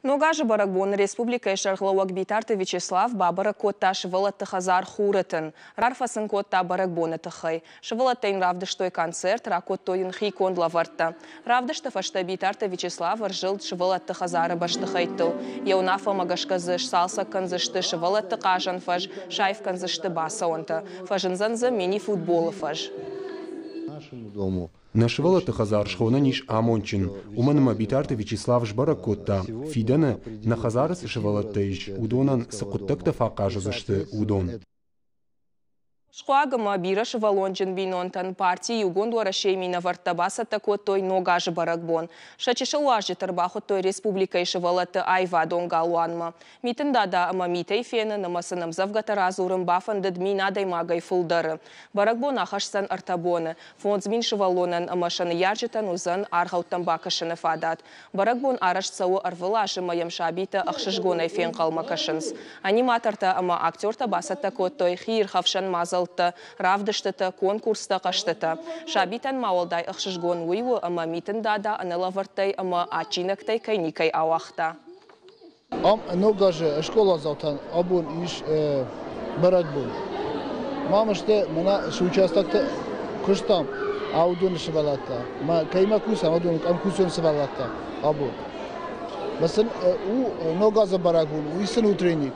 Ног азы бӕрӕгбоны республикӕйы сӕргълӕууӕг Битарты Вячеслав бабӕрӕг кодта сывӕллӕтты хӕдзар Хуры тын. Рарфӕ сын кодта бӕрӕгбоны тыххӕй. Сывӕллӕттӕ йын равдыстой концерт, ракодтой йын хиконд лӕвӕрттӕ. Равдысты фӕстӕ Битарты Вячеслав ӕрзылд сывӕллӕтты хӕдзары бӕстыхӕйттыл. Йӕ уынаффӕмӕ гӕсгӕ дзы сцалцӕг кӕндзысты сывӕллӕтты хъазӕн фӕз, саив кӕндзысты бацӕуӕнтӕ. Фӕзындзӕн дзы мини-футболы фӕз. Нӕ сывӕллӕтты хӕдзар схонӕн ис амондджын, уымӕн ӕмӕ Битарты Вячеслав сбӕрӕг кодта, фидӕны нӕ хӕдзары цы сывӕллӕттӕ ис, уыдонӕн цы хъуыддӕгтӕ фӕахъаз уыдзысты, уыдон. Схъуаг ӕмӕ бирӕсывӕллонджын бинонтӕн парти Иугонд Уӕрӕсейы минӕвӕрттӕ бацӕттӕ кодтой Ног азы бӕрӕгбон. Сӕ чысыл уазджыты ӕрбахуыдтой республикӕйы сывӕллӕтты аивадон галуанмӕ. Митын Дада ӕмӕ митӕй фенын ӕмӕ сын ӕмдзӕвгӕтӕ радзурын бафӕндыд 1000 адӕймагӕй фылдӕры. Бӕрӕгбон ахӕсдзӕн 3 боны. 5000 сывӕллонӕн ӕмӕ сӕ ныййарджытӕн уыдзӕн аргъӕуттӕм бакӕсыны фадат. Бӕрӕгбон арӕзт цӕуы ӕрвылаз ӕмӕ йӕм сабитӕ ӕхсызгонӕй фенхъӕлмӕ кӕсынц. Аниматортӕ ӕмӕ актертӕ бацӕттӕ кодтой хиирхӕфсӕн мадзӕлттӕ, равдыстытӕ, конкурстӕ, хъӕзтытӕ. Сабитӕн ма уӕлдай ӕхсызгон уый у, ӕмӕ Митын Дада ӕнӕлӕвӕрттӕй ӕмӕ адджинӕгтӕй кӕй никӕй ауагъта. Ам Ног азы скъоладзаутӕн абон ис бӕрӕгбон. Мам сты мӕнӕ цы участокты куыстам, уыдоны сывӕллӕттӕ. Мӕ кӕимӕ кусӕм, уыдоны ӕмкусӕн сывӕллӕттӕ абон. Мӕ сын у Ног азы бӕрӕгбон, уый сын у тренинг.